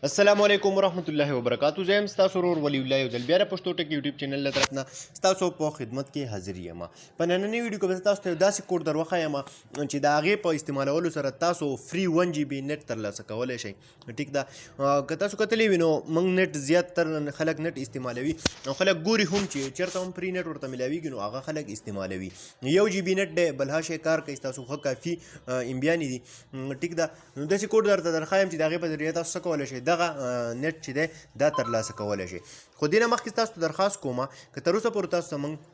السلام علیکم ورحمت الله وبرکاتو. زه یم ستاسو ورور ولی الله، یو ځل بیا د پښتو ټک یوټیوب چینل له طرف نه ستاسو په خدمت کې حاضر یم. په نننۍ ویډیو کې به تاسو ته یو داسې کوډ در وښایم چې د هغې په استعمالولو سره تاسو free 1 GB net ترلاسه کولی شئ. ټیک ده، که تاسو کتلی وي نو موږ نت زیات تر خلک نت استعمالوي او خلک ګوري هم چې چېرته هم free net ورته ملاویږي نو هغه خلک استعمالوي. 1 GB net دی، بلها شی کار کوي، ستاسو ښه کافي امبیانې دي. ټیک ده، نو داسې کوډ درته درښایم چې د هغې په ذریعه تاسو څه کولی شئ، دغه نت چې دی دا ترلاسه کولی شئ. خو دې نه مخکې تاسو ته درخواست کوم، که تر اوسه پورې تاسو زموږ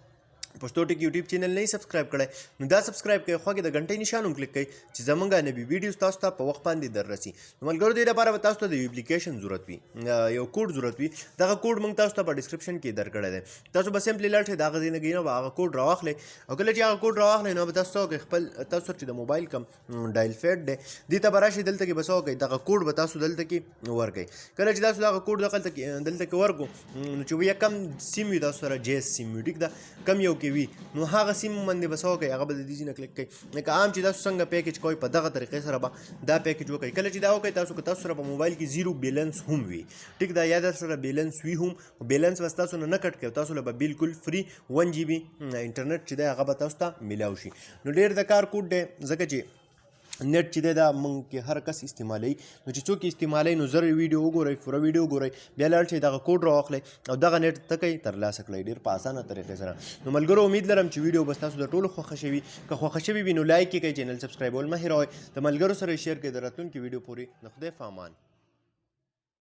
پښتو ټک یوټیوب چینل نه subscribe کړی نو دا subscribe کړئ، خو کې د غنټې نشان هم کلیک کړئ چې زمونږ نوي ویډیوز تاسو ته په وخت باندې در رسي. نو ملګرو، دې لپاره به تاسو ته د یو اپلیکیشن ضرورت وي، یو کوډ ضرورت وي. دغه کوډ موږ تاسو ته په description کې درکړی دی. تاسو به simply لاړ شئ، د هغه ځای نه ګئ نو هغه کوډ راواخلئ او کله چې هغه کوډ راواخلئ نو به تاسو څه وکړئ، خپل تاسو چې د موبایل کم dial pad دی دې ته به راشئ، دلته کې به څه وکړئ، دغه کوډ به تاسو دلته کې ورکړئ. کله چې تاسو دغه کوډ دغلته کې دلته کې ورکړو نو چې ویا کم سیم وي تاسو سره، جیز سیم وي، ټیک ده، کم یو کې وي نو هغه سیم باندې به څه وکړئ، هغه به د دې ځای نه کلیک کړئ. لکه عام چې تاسو څنګه package کوئ په دغه طریقې سره به دا package وکړئ. کله چې دا وکړئ تاسو، که تاسو سره په موبایل کې zero balance هم وي، ټیک ده، یا در سره بیلنس وي هم، بیلنس به ستاسو نه نه کټ کوي، تاسو له به بالکل free 1 GB انټرنیټ چې دی هغه به تاسو ته میلاو شي. نو ډېر د کار کوډ دی، ځکه چې نت چې دی دا موږ کې هر کس استعمالوي. نو چې څوک استعمالوي نو زر ویډیو وګورئ، پوره ویډیو وګورئ، بیا لاړ شئ دغه کوډ راواخلئ او دغه نت ته کوئ ترلاسه کړئ ډېر په اسانه طریقې سره. نو ملګرو، امید لرم چې ویډیو به ستاسو د ټولو خوښه شوي. که خوښه شوي وي نو like یې کړئ، channel subscribe ول مه هېروئ، د ملګرو سره share کړئ. د راتلونکي ویډیو پورې د خدای په امان.